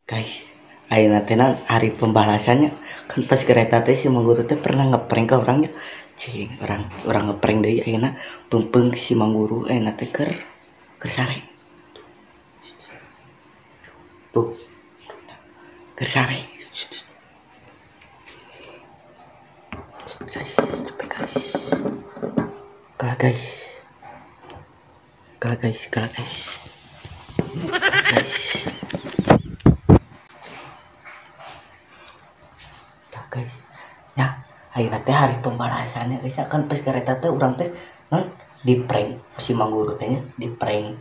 Guys, ayeuna teh hari pembalasannya kan pas kereta teh si Mang Guru teh pernah ngeprank ke orangnya. Cing, orang ngeprank deui ayeuna peungpeung si Mang Guru ayeuna teh keur sare. Tuh. Keur sare. Guys, cepet guys. Kalah guys. Kalah guys, kalah guys. Guys. Guys, ya, ayeuna teh hari pembalasannya guys, kan pas kereta teh urang teh non di prank si Mang Guru teh nya, di prank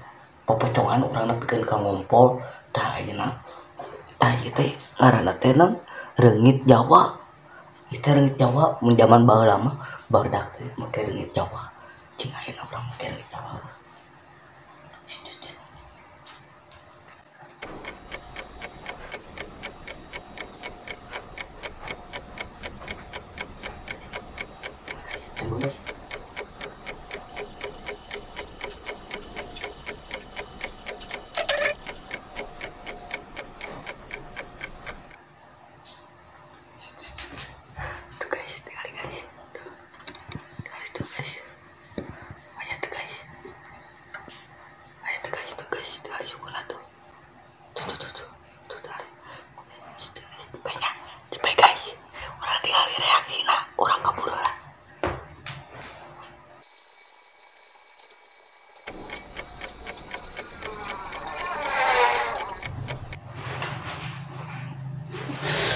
popocongan urang nepikeun ka ngompol. Tah ayeuna tah ieu teh ngaranna teh non reungit Jawa. Ieu teh reungit Jawa mun jaman baheula mah barudak teh make reungit Jawa. Cing ayeuna urang make reungit Jawa. Tuh guys, tinggal guys. Tuh guys. Ayo tuh guys. Ayo tuh guys, tuh guys, tuh guys, tuh. Tuh tuh tuh tuh. Tuh banyak. Cepet guys. Orang tinggal reaksi nah, orang kabur lah.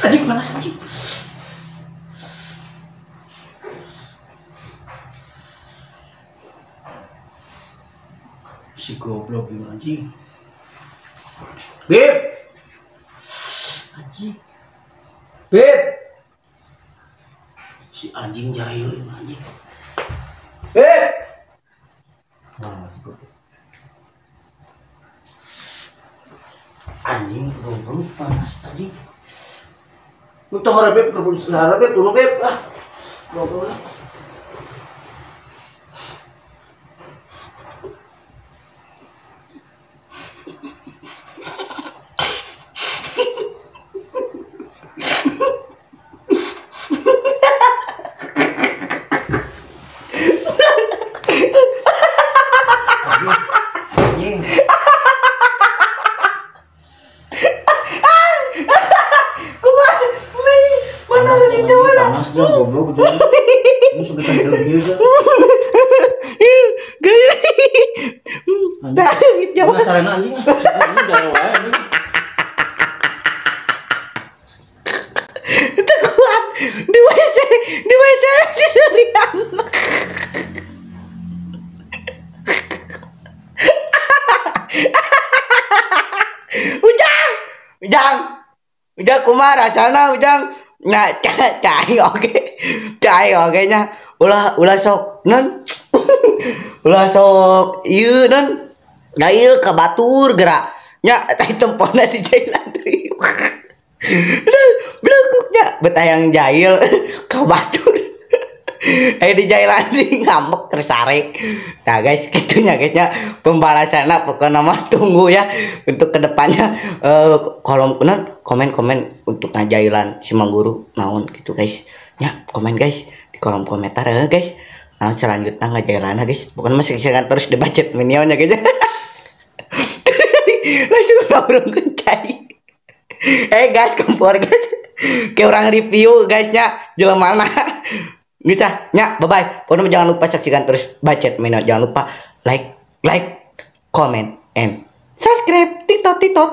Anjing panas anjing. Si goblok ini anjing. Beb. Anjing. Beb. Si anjing jahil ini anjing. Beb. Nah, si goblok. Anjing goblok panas anjing. Lu tau ora beb kebun sahara beb tolong beb ah. Goblok lah. Anjing. Panas dia goblok gitu. Ini sudah tendang gitu. Anjing. Sarana anjing. Ini jauh wae anjing. Teu kuat di WC, di WC si Surian. Ujang. Ujang. Ujang kumaha rasana Ujang? Nah, cai oke. Cai oke nya. Ulah sok non. Ulah sok ieu non. Gail ka batur gerak. Nya tah tempona di jailan deui. Beluknya betayang jail ka batur. Di jailan deui ngambek keur sare. Nah guys, gitunya guys nya pembalasanna pokokna mah tunggu ya untuk kedepannya kolom non komen-komen untuk ngajailan si Mang Guru naon gitu guys. Ya, komen guys di kolom komentar ya guys. Nah, selanjutnya ngajailan guys. Pokoknya masih silakan terus dibacet minionnya guys. Langsung ngobrol cai. Guys, kompor guys. Kayak orang review guys nya jelema mana. Bisa nya, bye bye. Pokoknya jangan lupa saksikan terus bacet minion. Jangan lupa like, comment, and subscribe. Titot titot.